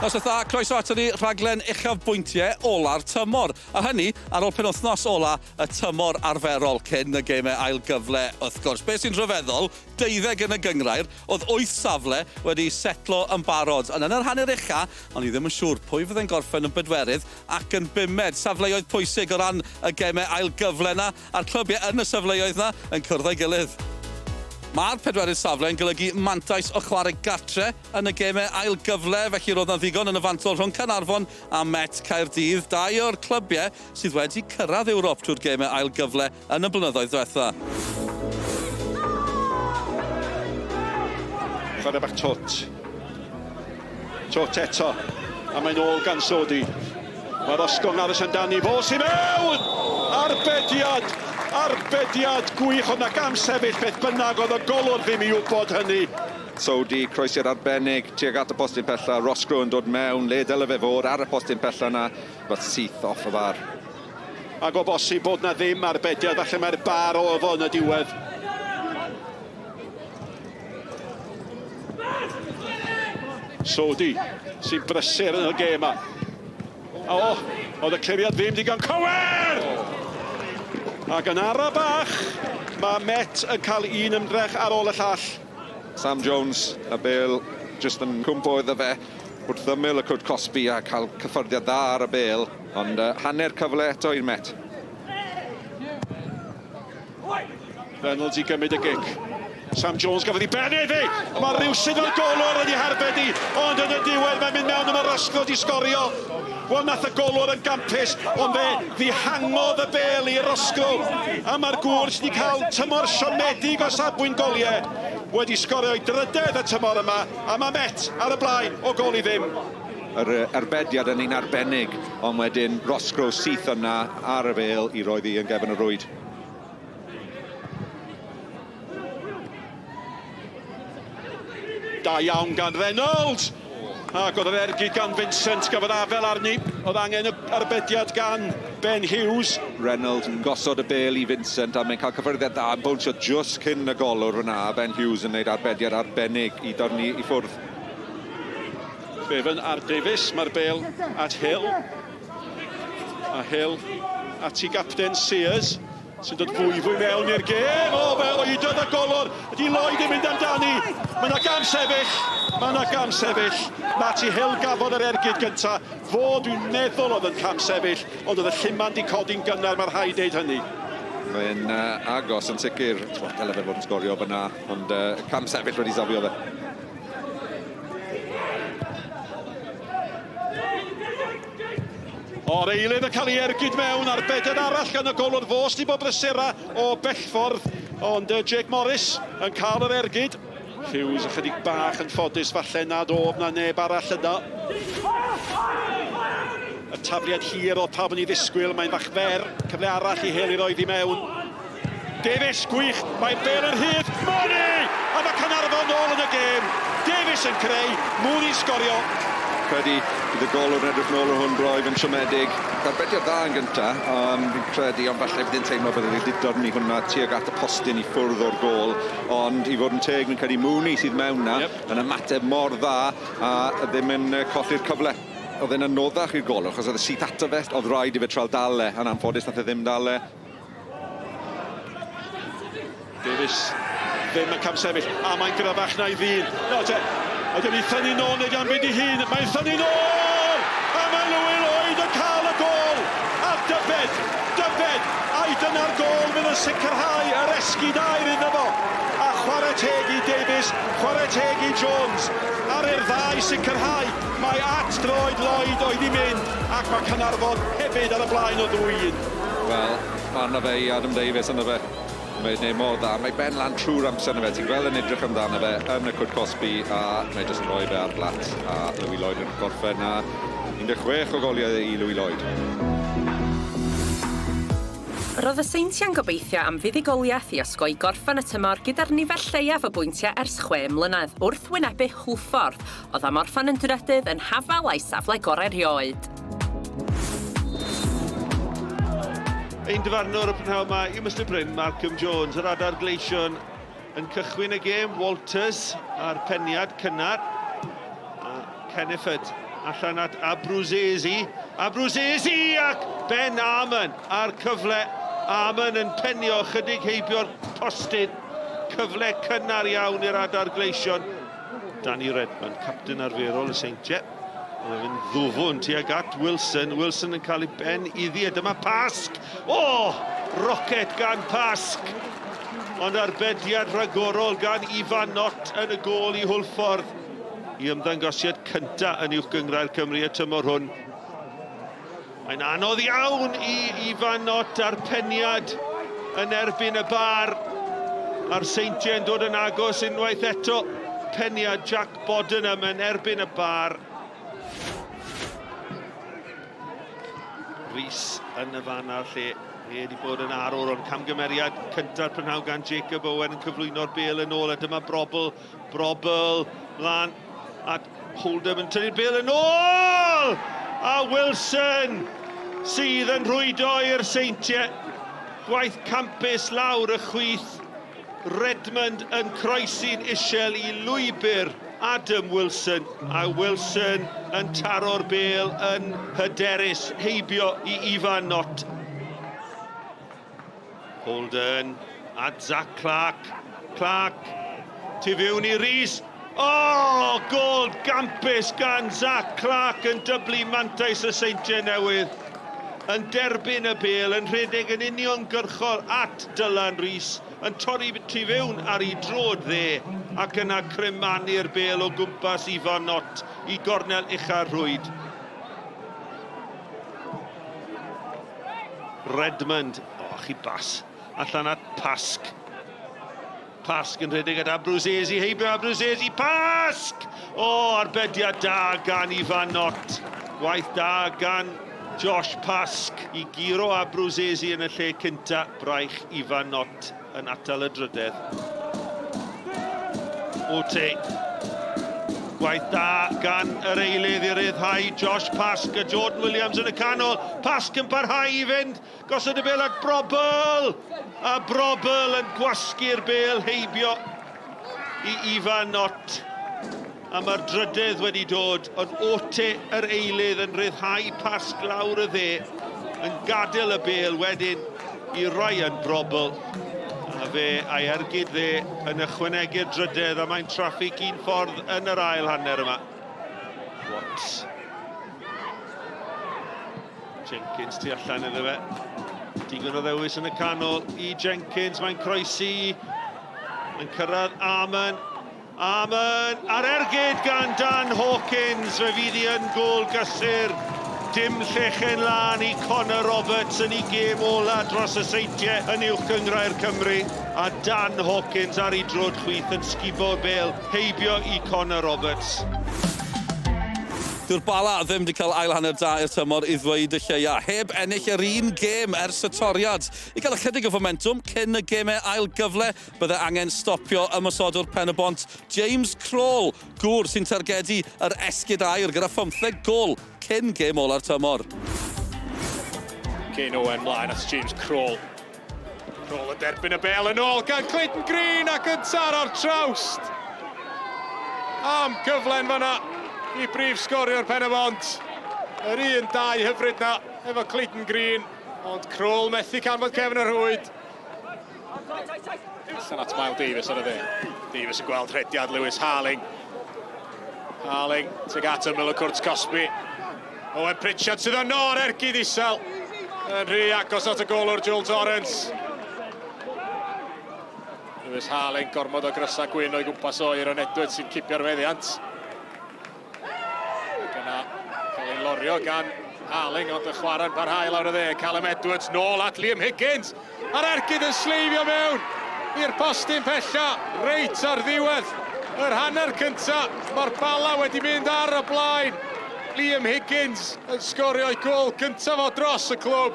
Noswaith dda, croeso ato ni, rhaglen uchafbwyntiau ola'r tymor. A hynny ar ôl penwythnos ola y tymor arferol cyn y gemau ail gyfle wrth gwrs. Be sy'n rhyfeddol, deuddeg yn y gynghrair, oedd wyth safle wedi setlo yn barod. Ond yn yr hanner ucha, o'n i ddim yn siŵr pwy fydde'n gorffen yn bedwerydd ac yn bumed. Safleoedd pwysig o ran y gemau ail gyfle 'na, a'r clybiau yn y safleoedd 'na yn cwrdd â'i gilydd. Mae'r pedwerydd safle yn golygu mantais o chwarae gartre yn y gemau ail gyfle, felly roedd 'na ddigon yn y fantol rhwng Caernarfon a Met Caerdydd, dau o'r clybiau sydd wedi cyrraedd Ewrop trwy'r gemau ail gyfle yn y blynyddoedd diwetha'. Chwarae bach twt. Twt eto. A mae'n ôl gan Sodi. Mae'r osgong aros amdani. Fo sy'n mewn! Arbediad! Arbediad gwych. Oedd na gam sefyll beth bynnag. Oedd y golwr ddim i wybod hynny. Sodi, croesiad arbennig tuag at y postyn pella. Roscrow yn dod mewn, le dyle fe fod ar y postyn pella 'na. But syth off y bar. Ac o bosib bod na ddim arbediad, falle mae'r bar oedd o yn y diwedd. Sodi sy'n brysur yn y gêm yma. O, oedd y cliriad ddim digon cywir! Ac yn ara bach, mae Met yn cael un ymdrech ar ôl y llall. Sam Jones, y bêl jyst yn cwmpo iddo fe wrth ymyl y cwrt cosbi a cael cyffyrddiad dda ar y bêl, ond hanner cyfle eto i'r Met. Reynolds i gymryd y gic. Sam Jones gafodd ei ben iddi! A mae rhywsut o'r golwr wedi harbed i, ond yn y diwedd mae'n mynd mewn a mae Roscoe wedi sgorio. Wel, nath y golwr yn gampus, ond fe ddihangodd y bel i Roscoe. A mae'r gŵr sydd wedi cael tymor siomedig o safbwynt goliau wedi sgorio ei drydedd y tymor yma, a mae Met ar y blaen o gol i ddim. Yr arbediad yn un arbennig, ond wedyn Roscrow syth yna ar y bêl i roi ddi yn gefn y rwyd. Da iawn gan Reynolds! Ac oedd yr ergyd gan Vincent gafodd afel arni. Oedd angen y arbediad gan Ben Hughes. Reynolds yn gosod y bêl i Vincent a mae'n cael cyffyrddiad da yn bownsio just cyn y golwr fyna a Ben Hughes yn gwneud arbediad arbennig i dyrnu i ffwrdd. Bevan ar Davies, mae'r bêl at Hill. A Hill at ei gapten Sears, sy'n dod fwy fwy mewn i'r gêm. O, fe oedodd y golwr. Ydy Lloyd yn mynd amdani. Mae yna gam sefyll. Mae yna gam sefyll. Matty Hill gafodd yr ergyd gynta. Fo, dwi'n meddwl, oedd yn cam sefyll, ond oedd y lluman di codi'n gynnar, mae rhaid deud hynny. Mae'n agos yn sicr. Dyle fe fod yn sgorio fyna, ond cam sefyll wedi safio fe. O'r eilydd yn cael ei ergyd mewn a'r bedydd arall gan y golwr fos di bod brysura o bellffordd ond Jake Morris yn cael yr ergyd. Hughes ychydig bach yn ffodus falle nad oedd na neb arall yno. Y tafliad hir oedd pawb yn ei ddisgwyl, mae'n fach fer, cyfle arall i Hill i roi i mewn. Davies, gwych, mae'r bêl yn rhydd, Mooney! A mae Caernarfon nôl yn y gêm. Davies yn creu, Mooney'n sgorio. Credu bydd y golwr yn edrych nôl ar hwn braidd yn siomedig. Arbediad dda yn gynta, um, fi'n credu, ond falle bydd e'n teimlo bod e wedi dyrnu hwnna tuag at y postyn i ffwrdd o'r gôl. Ond i fod yn teg, fi'n credu Mooney sydd mewn na, yep. yn ymateb mor dda a ddim yn colli'r cyfle. Oedd e'n anoddach i'r golwr, achos oedd e syth ato fe, oedd rhaid i fe trial dal e, yn anffodus nath e ddim dal e. Davies ddim yn camsefyll, a mae'n gryfach na'i ddyn. No te, ydy o'n i thynnu nôl neu am fynd i hun? Mae'n thynnu nôl! A mae Louis Lloyd yn cael y gôl! A Dyfed, Dyfed, ai dyna'r gôl fydd yn sicrhau yr esgid aur iddo fo? A chwarae teg i Davies, chwarae teg i Jones. Ar i'r ddau sicrhau mai at droed Lloyd oedd i mynd, ac mae Caernarfon hefyd ar y blaen o ddwy un. Wel, ma' arno fe i Adam Davies ynddo fe. Mae'n neud mor dda. Mae ben lan trwy'r amser ynddo fe. Ti'n gweld e'n edrych amdano fe yn y cwrt cosbi a mae jyst yn rhoi fe ar blat a Louis Lloyd yn gorffen a 16 o goliau i Louis Lloyd. Roedd y Seintiau'n gobeithio am fuddugoliaeth i osgoi gorffen y tymor gyda'r nifer lleiaf o bwyntiau ers chwe mlynedd, wrth wynebu Hwlffordd, oedd am orffen yn drydydd yn hafal â'i safle gorau erioed. Ein dyfarnwr y prynhawn yma yw Mister Bryn Malcolm Jones, yr adar gleision yn cychwyn y gêm, Walters a'r peniad cynnar, a Kenneford. Allan at Abruzzese. Abruzzese ac Ben Armon a'r cyfle. Armon yn penio chydig heibio'r postyn. Cyfle cynnar iawn i'r adar gleision. Danny Redmond, capten arferol y Seintiau. Mae'n fynd ddwfwn tuag at Wilson. Wilson yn cael ei ben iddi a dyma Pasg. O! Oh, rocet gan Pasg. Ond arbediad rhagorol gan Ifan Nott yn y gôl i Hwlffordd. I ymddangosiad cynta yn Uwch Gynghrair Cymru y tymor hwn. Mae'n anodd iawn i Ifan Nott a'r peniad yn erbyn y bar. A'r Seintiau yn dod yn agos unwaith eto. Peniad Jack Bodenham yn erbyn y bar. Rhys yn y fan a'r lle. Fe wedi bod yn arwr ond camgymeriad cynta'r prynhawn gan Jacob Owen yn cyflwyno'r bel yn ôl a dyma Brobl. Brobl mlaen at Hold'em yn tynnu'r bêl yn ôl! A Wilson sydd yn rhwydo i'r Seintiau. Gwaith campus lawr y chwith. Redmond yn croesi'n isel i lwybr Adam Wilson. A Wilson yn taro'r bêl yn hyderus heibio i Ifan Knott. Holden at Zac Clark. Clark, tu fewn i Rees. O, oh, gol gampus gan Zac Clark yn dyblu mantais y Seintiau Newydd. Yn derbyn y bêl, yn rhedeg yn uniongyrchol at Dylan Rees, yn torri tu fewn ar ei droed dde, ac yna crymanu'r bêl o gwmpas Ifan Knott i gornel ucha'r rhwyd. Redmond, o, oh, chi bas, allan at Pasg. Pasg yn rhedeg at Abruzzese, heibio Abruzzese, Pasg! O, oh, arbediad da gan Ifan Knott. Gwaith da gan Josh Pasg i guro Abruzzese yn y lle cynta. Braich Ifan Knott yn atal y drydedd. Ote. Gwaith da gan yr eilydd i ryddhau Josh Pask a Jordan Williams yn y canol. Pask yn parhau i fynd. Gosod y bel at Brobl! A Brobl yn gwasgu'r bel heibio i Ifan Knott. A mae'r drydedd wedi dod, ond Ote yr eilydd yn rhyddhau Pasg lawr y dde, yn gadael y bel wedyn i Ryan Brobl. A fe a'i ergyd dde yn ychwanegu'r drydedd, a mae'n traffig un ffordd yn yr ail hanner yma. Watts. Jenkins tu allan iddo fe. Digon o ddewis yn y canol i Jenkins, mae'n croesi. Mae'n cyrraedd Armon. Amon ar ergyd gan Dan Hawkins, fe fydd hi yn gôl gysur. Dim llechen lân i Connor Roberts yn ei gêm ola dros y Seintiau yn Uwch Gynghrair Cymru. A Dan Hawkins ar ei droed chwith yn sgubo'r bêl heibio i Connor Roberts. Dyw'r Bala ddim wedi cael ail hanner da i'r tymor i ddweud y lleia, heb ennill yr un gêm ers y toriad. I gael ychydig o fomentwm cyn y gemau ail gyfle, Bydde angen stopio ymosodwr Pen-y-bont, James Crole, gŵr sy'n targedu yr esgid aur gyda phymtheg gôl cyn gêm ola'r tymor. Kane Owen mlaen at James Crole. Crole yn derbyn y bêl yn ôl gan Clayton Green ac yn taro'r trawst. Am gyfle yn fanna i brif sgoriwr Pen-y-bont. Yr un dau hyfryd na efo Clayton Green, ond Crole methu canfod cefn y rhwyd. Allan at Miles Davies ar y dde. Davies yn gweld rhediad Lewis Harling. Harling tuag at ymyl y cwrt cosbi. Owen Pritchard sydd yno ar ergyd isel. Yn rhy agos at y golwr Joel Torrance. Lewis Harling gormod o grysau gwyn o'i gwmpas o Aaron Edwards sy'n cipio'r feddiant. Ac yna cael ei lorio gan Harling, ond y chwarae'n parhau lawr y dde. Callum Edwards nôl at Liam Higgins. A'r ergyd yn sleifio mewn i'r postyn pella, reit ar ddiwedd yr hanner cynta. Mae'r Bala wedi mynd ar y blaen. Liam Higgins yn sgorio ei gôl gyntaf o dros y clwb.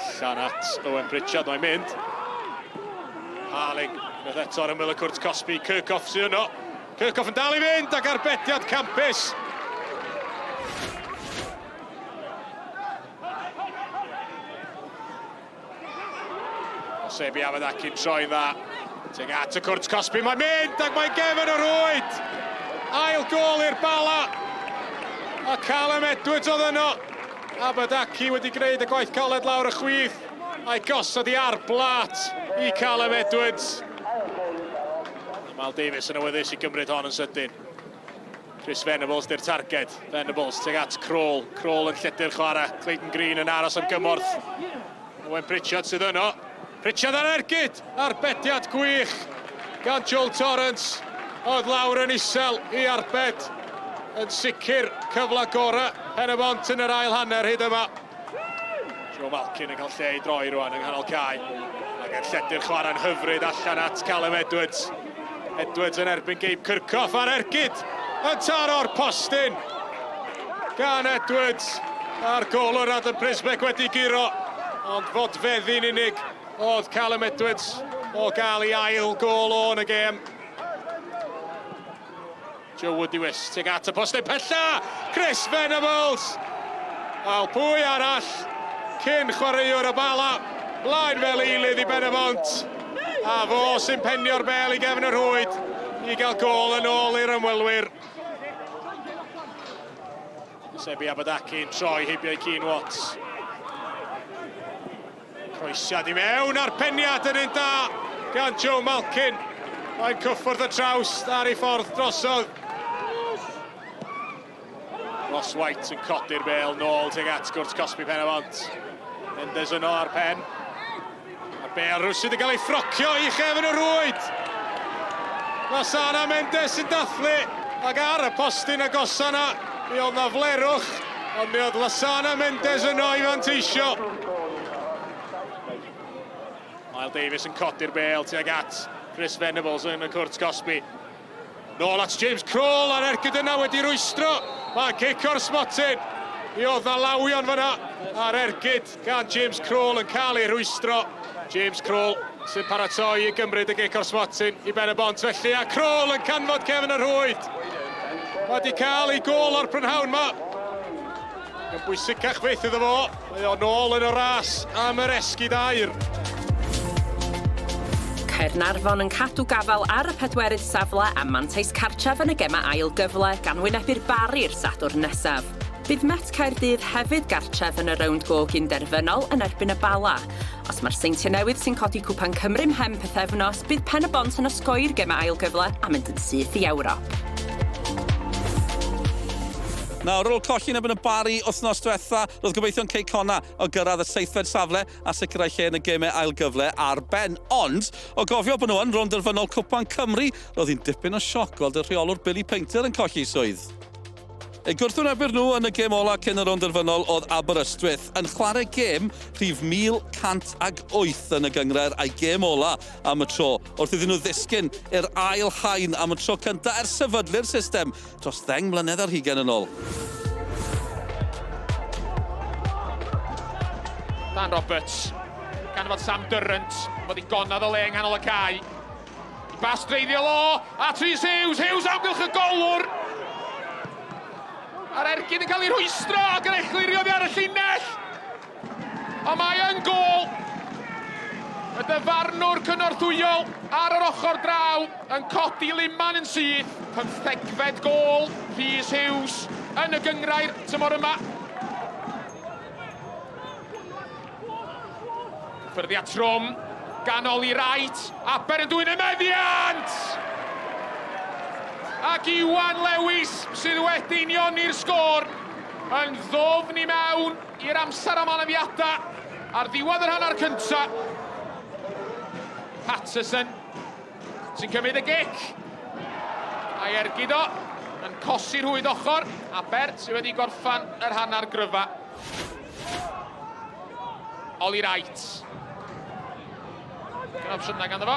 Allan at Owen Pritchard, mae'n mynd. Harling, unwaith eto ar ymyl y cwrt cosbi, Kirkhoff sydd yno. Kirkhoff yn dal i fynd ac arbediad campus. Sebi Afadaki'n troi'n dda. Tuag at y cwrt cosbi, mae'n mynd ac mae'n gefn o rwyd! Ail gôl i'r Bala. A Callum Edwards oedd yno. Abadaki wedi gwneud y gwaith caled lawr y chwith. A'i gosod i ar blat i Callum Edwards. Mal Davies yn awyddus i gymryd hon yn sydyn. Chris Venables di'r targed. Venables tuag at Kroll. Kroll yn lledu'r chwarae. Clayton Green yn aros am gymorth. Owen Pritchard sydd yno. Pritchard ar ergyd! Arbediad gwych gan Joel Torrance. Oedd lawr yn isel i arbed. Yn sicr cyfle gorau Pen-y-bont yn yr ail hanner hyd yma. Joe Malkin yn cael lle i droi rwan yng nghanol cae. Ac yn lledu'r chwarae'n hyfryd allan at Callum Edwards. Edwards yn erbyn Gabe Kirchhoff ar ergyd yn taro'r postyn gan Edwards. A'r golwr Adam Prisbeck wedi guro, ond fodfeddi'n unig oedd Callum Edwards o gael ei ail gôl o yn y gêm. Joe Woodiwiss tuag at y postyn pella! Chris Venables! Wel, pwy arall cyn chwaraewr y Bala? Blaen fel eilydd i Ben-y-bont. A fo sy'n penio'r bel i gefn y rhwyd i gael gôl yn ôl i'r ymwelwyr. Sebi Abadaki'n troi heibio i Keane Watts. Croesiad i mewn a'r peniad yn un da gan Joe Malkin. Mae'n cyffwrdd y trawst ar ei ffordd drosodd. Ross White yn codi'r bel nôl tuag at gwrt cosbi Pen-y-bont. Mendes yno ar pen. A'r bel rwsyd yn cael ei ffrocio i chefn y rwyd. Lasana Mendes yn dathlu ac ar y postyn agosa na mi oedd na flerwch. Ond mi oedd Lasana Mendes yno i fanteisio. Lyle Davies yn codi'r bêl tuag at Chris Venables yn y cwrt cosbi. Nôl at James Kroll a'r ergyd yna wedi rwystro. Mae'n cic o'r smotyn. Mi oedd na lawion fyna a'r ergyd gan James Kroll yn cael ei rwystro. James Kroll sy'n paratoi i gymryd y gic o'r smotyn i Ben y Bont felly, a Kroll yn canfod cefn y rhwyd. Mae wedi cael ei gôl o'r prynhawn ma. Yn bwysicach fyth iddo fo, mae o nôl yn y ras am yr esgid aur. Caernarfon yn cadw gafael ar y pedwerydd safle a mantais cartref yn y gemau ail gyfle gan wynebu'r Barri'r Sadwrn nesaf. Bydd Met Caerdydd hefyd gartref yn y rownd gog gyn-derfynol yn erbyn y Bala. Os mae'r Seintiau Newydd sy'n codi Cwpan Cymru mhen pythefnos, bydd Pen-y-bont yn osgoi'r gemau ail gyfle a mynd yn syth i Ewrop. Nawr, ar ôl colli yn erbyn y Barri wythnos diwetha, roedd gobeithion Cei Connah o gyrraedd y seithfed safle a sicrhau lle yn y gemau ail gyfle ar ben. Ond, o gofio bod nhw yn rownd derfynol Cwpan Cymru, roedd hi'n dipyn o sioc gweld y rheolwr Billy Painter yn colli swydd. Eu gwrthwynebwyr nhw yn y gêm ola cyn y rownd derfynol oedd Aberystwyth, yn chwarae gêm rhif 1,108 yn y gynghrair a'i gêm ola am y tro, wrth iddyn nhw ddisgyn i'r ail haen am y tro cyntaf ers sefydlu'r system dros ddeng mlynedd ar hugain yn ôl. Dan Roberts, gan fod Sam Durrant fod i gonad o le yng nghanol y cae. Bas dreiddiol o, at Rhys Hughes, Hughes amgylch y golwr! A'r ergyd yn cael ei rhwystro ac yn ei chlirio oddi ar y llinell! Ond mae yn gôl! Y dyfarnwr cynorthwyol ar yr ochr draw yn codi luman yn syth. Pymthegfed gôl Rhys Hughes yn y gynghrair tymor yma. Cyffyrddiad trwm gan Ollie Wright. Aber yn dwyn y meddiant! Ac Iwan Lewis sydd wedi unioni'r sgôr yn ddwfn i mewn i'r amser am anafiadau ar ddiwedd yr hanner cyntaf. Patterson sy'n cymryd y gic. A'i ergyd o yn cosi rhwyd ochr. Aber sydd wedi gorffan yr hanner gryfa. Ollie Wright. Gan opsiynau ganddo fo.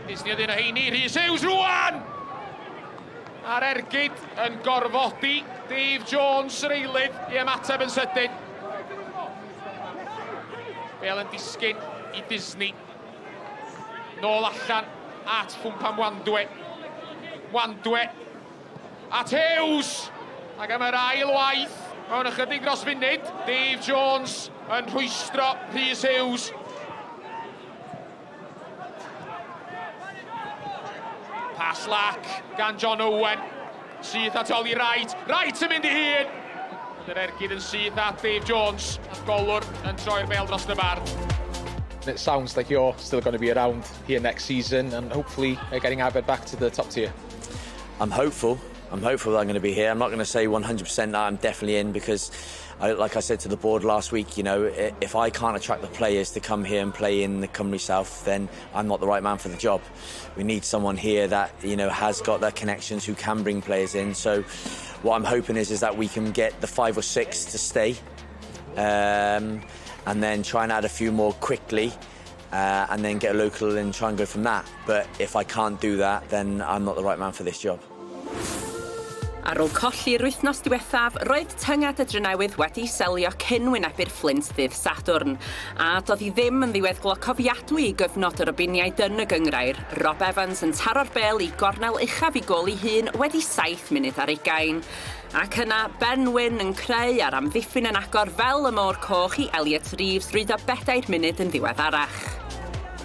Disney oedd un o heini. Rhys Hughes rwan! A'r ergyd yn gorfodi Dave Jones yr eilydd i ymateb yn sydyn. Bel yn disgyn i Disney. Nôl allan at Ffwmpa Mwandwe. Mwandwe At Hughes! Ac am yr ail waith mewn ychydig dros funud, Dave Jones yn rhwystro Rhys Hughes. Pas lac gan John Owen. Syth at Ollie Wright. Wright yn mynd i hun! Yr ergyd yn syth at Dave Jones. Golwr yn troi'r bêl dros y bar. It sounds like you're still going to be around here next season and hopefully getting Aber back to the top tier. I'm hopeful. I'm hopeful that I'm going to be here. I'm not going to say 100% that I'm definitely in because, I, like I said to the board last week, you know, if I can't attract the players to come here and play in the Cymru South, then I'm not the right man for the job. We need someone here that, you know, has got their connections, who can bring players in. So what I'm hoping is that we can get the 5 or 6 to stay and then try and add a few more quickly. And then get a local and try and go from that. But if I can't do that, then I'm not the right man for this job. Ar ôl colli'r wythnos diwethaf, roedd tynged y Drenewydd wedi selio cyn wynebu'r Fflint ddydd Sadwrn. A doedd hi ddim yn ddiweddglo cofiadwy i gyfnod y Robiniaid yn y gynghrair. Rob Evans yn taro'r bêl i gornel uchaf i gôl ei hun wedi 7 munud ar ugain. Ac yna, Ben Wyn yn creu a'r amddiffyn yn agor fel y môr coch i Elliot Reeves rwydo 4 munud yn ddiweddarach.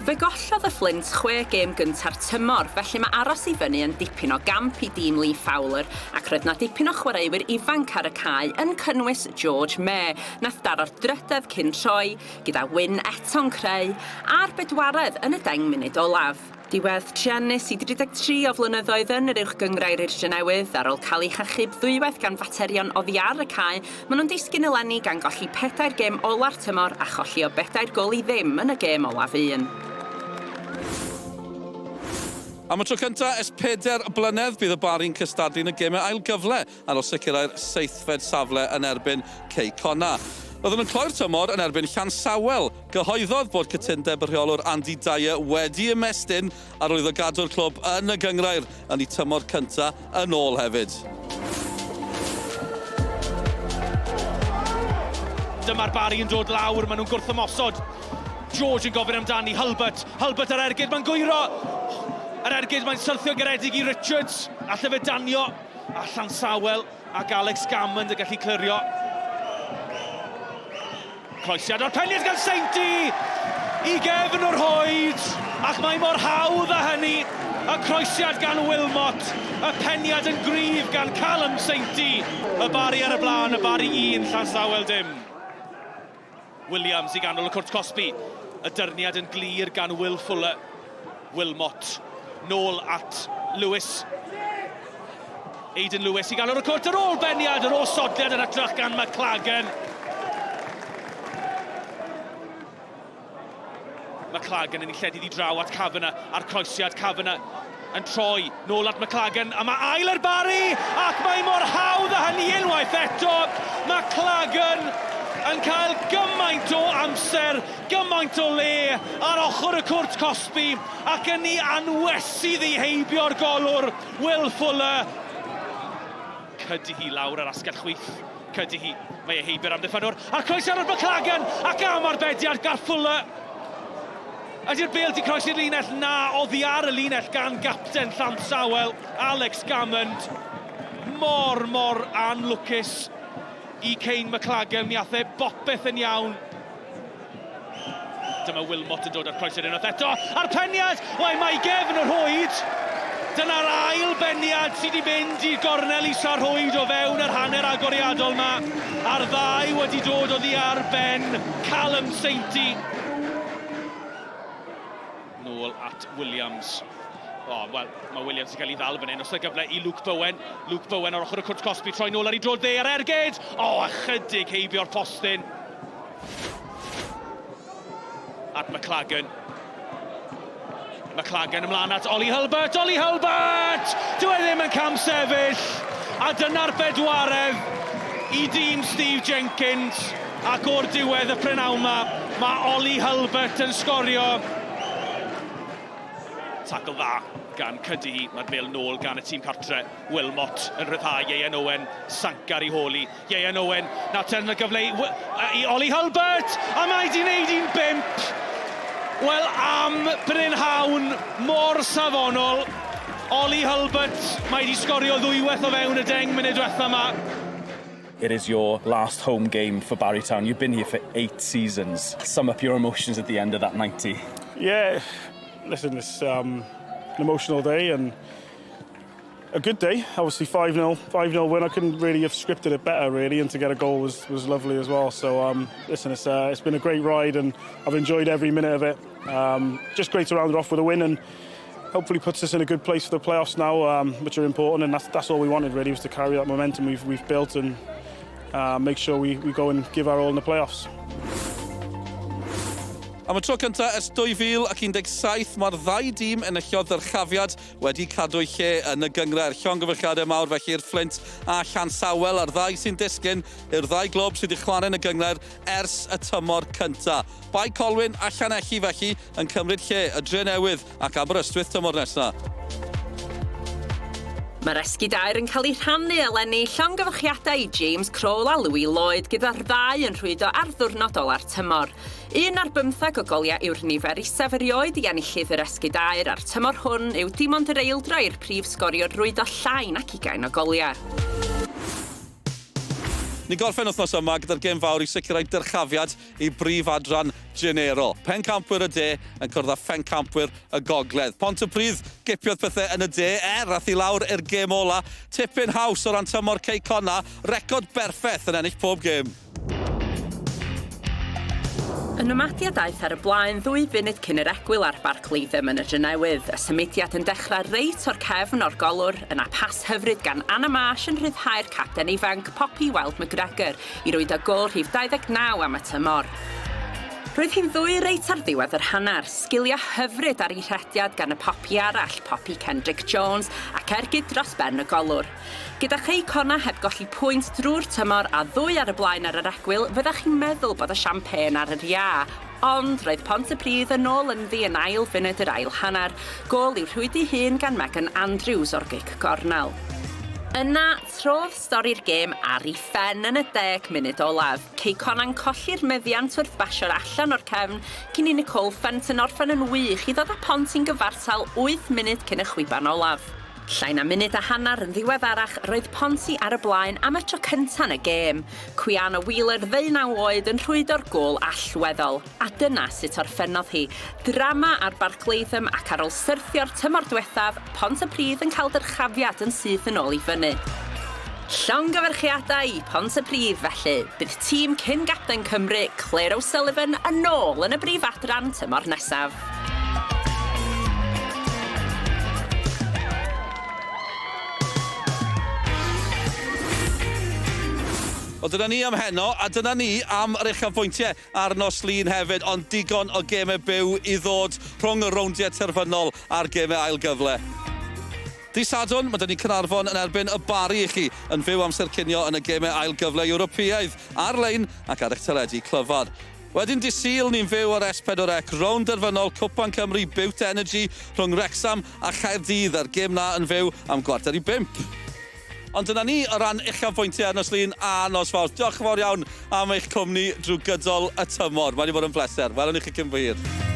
Fe gollodd y Fflint 6 gêm gynta'r tymor, felly mae aros i fyny yn dipyn o gamp i dîm Lee Fowler, ac roedd na dipyn o chwaraewyr ifanc ar y cae yn cynnwys George Mair, nath daro'r drydedd cyn troi, gyda Wyn eto'n creu, a'r bedwaredd yn y 10 munud olaf. Diwedd truenus i 33 o flynyddoedd yn yr uwch gynghrair i'r Drenewydd ar ôl cael eu hachub ddwywaith gan faterion oddi ar y cae, maen nhw'n disgyn eleni gan golli pedair gêm ola'r tymor a cholli o 4 gôl i ddim yn y gêm olaf un. Am y tro cyntaf ers 4 blynedd bydd y Barri'n cystadlu yn y gemau ail gyfle ar ôl sicrhau'r seithfed safle yn erbyn Cei Connah. Roedden nhw'n cloi'r tymor yn erbyn Llansawel. Gyhoeddodd bod cytundeb y rheolwr Andy Dyer wedi ymestyn ar ôl iddo gadw'r clwb yn y gynghrair yn ei tymor cyntaf yn ôl hefyd. Dyma'r Barri yn dod lawr, maen nhw'n gwrthymosod. George yn gofyn amdani, Hulbert, Hulbert ar ergyd, mae'n gwyro! Yr ergyd, mae'n syrthio garedig i Richards, alle fe danio, a Llansawel ac Alex Gammond yn gallu clirio. Croesiad o'r peniad gan Sainty! I gefn o'r rhwyd, ac mae mor hawdd â hynny. Y croesiad gan Wilmot, y peniad yn gryf gan Callum Sainty. Y Barri ar y blaen, y Barri 1, Llansawel dim. Williams i ganol y cwrt cosbi. Y dyrniad yn glir gan Will Fuller. Wilmot nôl at Lewis. Aidan Lewis i ganol y cwrt ar ôl beniad, ar ôl sodliad yn hytrach gan McLagan. McLagan yn ei lledu i draw at Kavanagh, a'r croesiad Kavanagh yn troi nôl at McLagan, a mae ail i'r Barri, ac mae mor hawdd â hynny unwaith eto. McLagan yn cael gymaint o amser, gymaint o le ar ochr y cwrt cosbi, ac yn ei anwesu ddi heibio'r golwr, Will Fuller. Cuddihy lawr ar asgell chwith. Cuddihy, mae e heibio'r amddiffynwr, a'r croesiad ar McLagan, ac am arbediad gan Fuller. Ydy'r bêl di croesi'r linell? Na, oddi ar y linell gan gapten Llansawel, Alex Gammond. Mor, mor anlwcus i Kane McLagan. Mi ath e bopeth yn iawn. Dyma Wilmot yn dod ar croesiad unwaith eto. A'r peniad! Wel, mae gefn y rhwyd. Dyna'r ail beniad sydd wedi mynd i gornel isa'r rhwyd o fewn yr hanner agoriadol yma. A'r ddau wedi dod oddi ar ben Callum Sainty. Nôl at Williams. O, oh, wel, mae Williams yn cael ei ddal fan hyn. Os yna gyfle i Luke Bowen. Luke Bowen ar ochr y cwrt cosbi, troi nôl ar ei droed dde ar ergyd. O, oh, ychydig heibio'r postyn. At McLagan. McLagan ymlaen at Ollie Hulbert. Ollie Hulbert! Dyw e ddim yn cam sefyll. A dyna'r bedwaredd i dîm Steve Jenkins. Ac o'r diwedd y prynhawn 'ma, mae Ollie Hulbert yn sgorio. Tacl dda gan Cuddihy. Mae'r bêl nôl gan y tîm cartre. Wilmot yn rhyddhau Ieuan Owen. Sancar i holi. Ieuan Owen. Na ten y gyfle i Ollie Hulbert. A mae di wneud un bump. Wel, am brynhawn mor safonol. Ollie Hulbert, mae di sgorio ddwywaith o fewn y 10 munud diwetha yma. It is your last home game for Barry Town. You've been here for 8 seasons. Sum up your emotions at the end of that 90. Yeah, listen, it's an emotional day and a good day. Obviously 5-0, 5-0 win. I couldn't really have scripted it better, really, and to get a goal was, was lovely as well. So, listen, it's, it's been a great ride, and I've enjoyed every minute of it. Just great to round it off with a win, and hopefully puts us in a good place for the playoffs now, which are important, and that's, that's all we wanted, really, was to carry that momentum we've, we've built and make sure we, we go and give our all in the playoffs. Am y tro cyntaf ers 2017, mae'r ddau dîm enillodd ddyrchafiad wedi cadw'u lle yn y gynghrair. Llongyfarchiadau mawr felly i'r Fflint a Llansawel a'r ddau sy'n disgyn yw'r ddau glwb sydd wedi chwarae yn y gynghrair ers y tymor cyntaf. Bae Colwyn a Llanelli felly yn cymryd lle y Drenewydd ac Aberystwyth tymor nesaf. Mae'r esgid aur yn cael ei rhannu eleni, llongyfarchiadau i James Crole a Louis Lloyd gyda'r ddau yn rhwydo ar ddiwrnod ola'r tymor. 11 o goliau yw'r nifer isaf erioed i enillydd yr esgid aur a'r tymor hwn yw dim ond yr eildro i'r prif sgoriwr rwydo llai nac 20 o goliau. Ni'n gorffen wythnos yma gyda'r gêm fawr i sicrhau dyrchafiad i brif adran Genero. Pencampwyr y de yn cwrdd â phencampwyr y gogledd. Pontypridd gipiodd pethau yn y de, er ath i lawr i'r gêm ola. Tipyn haws o ran tymor Cei Connah, record berffaith yn ennill pob gêm. Y Nomadiaid aeth ar y blaen ddwy funud cyn yr egwyl ar Barc Latham yn y Drenewydd. Y symudiad yn dechrau reit o'r cefn o'r golwr, yna pas hyfryd gan Anna Marsh yn rhyddhau'r capten ifanc Poppy Wild McGregor i rwydo gôl rhif 29 am y tymor. Roedd hi'n ddwy reit ar ddiwedd yr hanner, sgiliau hyfryd ar ei rhediad gan y Poppy arall, Poppy Kendrick Jones, ac ergyd dros ben y golwr. Gyda Chei Connah heb golli pwynt drwy'r tymor a ddwy ar y blaen ar yr egwyl, fyddech chi'n meddwl bod y siampên ar yr iâ. Ond roedd Pontypridd yn ôl ynddi yn ail funud yr ail hanner, gôl i'w rhwydi hun gan Megan Andrews o'r gic gornel. Yna, trodd stori'r gêm ar ei phen yn y 10 munud olaf. Cei Connah'n colli'r meddiant wrth basio'r allan o'r cefn cyn i Nicole Fenton orffen yn wych i ddod â Pont i'n gyfartal 8 munud cyn y chwiban olaf. Llai na munud a hanner yn ddiweddarach, roedd Ponty ar y blaen am y tro cyntaf yn y gêm. Quiana Wheeler, 19 oed, yn rhwydo'r gôl allweddol. A dyna sut orffennodd hi. Drama ar Barc Latham ac ar ôl syrthio'r tymor diwethaf, Pontypridd yn cael dyrchafiad yn syth yn ôl i fyny. Llongyfarchiadau i Pontypridd felly. Bydd tîm cyn gapten Cymru, Claire O'Sullivan, yn ôl yn y brif adran tymor nesaf. Wel, dyna ni am heno, a dyna ni am yr uchafbwyntiau ar nos Lun hefyd, ond digon o gemau byw i ddod rhwng y rowndiau terfynol a'r gemau ail gyfle. Dydd Sadwrn, mae 'da ni Caernarfon yn erbyn y Bari i chi, yn fyw amser cinio yn y gemau ail gyfle Ewropeaidd, ar-lein ac ar eich teledu clyfar. Wedyn dydd Sul, ni'n fyw ar S4C, rownd derfynol Cwpan Cymru Bute Energy rhwng Wrecsam a Chaerdydd, a'r gêm 'na yn fyw am 4:45. Ond dyna ni o ran uchafbwyntiau ar nos Lun a nos Fawrth. Diolch yn fawr iawn am eich cwmni drwy gydol y tymor. Mae wedi bod yn bleser. Welwn ni chi cyn bo hir.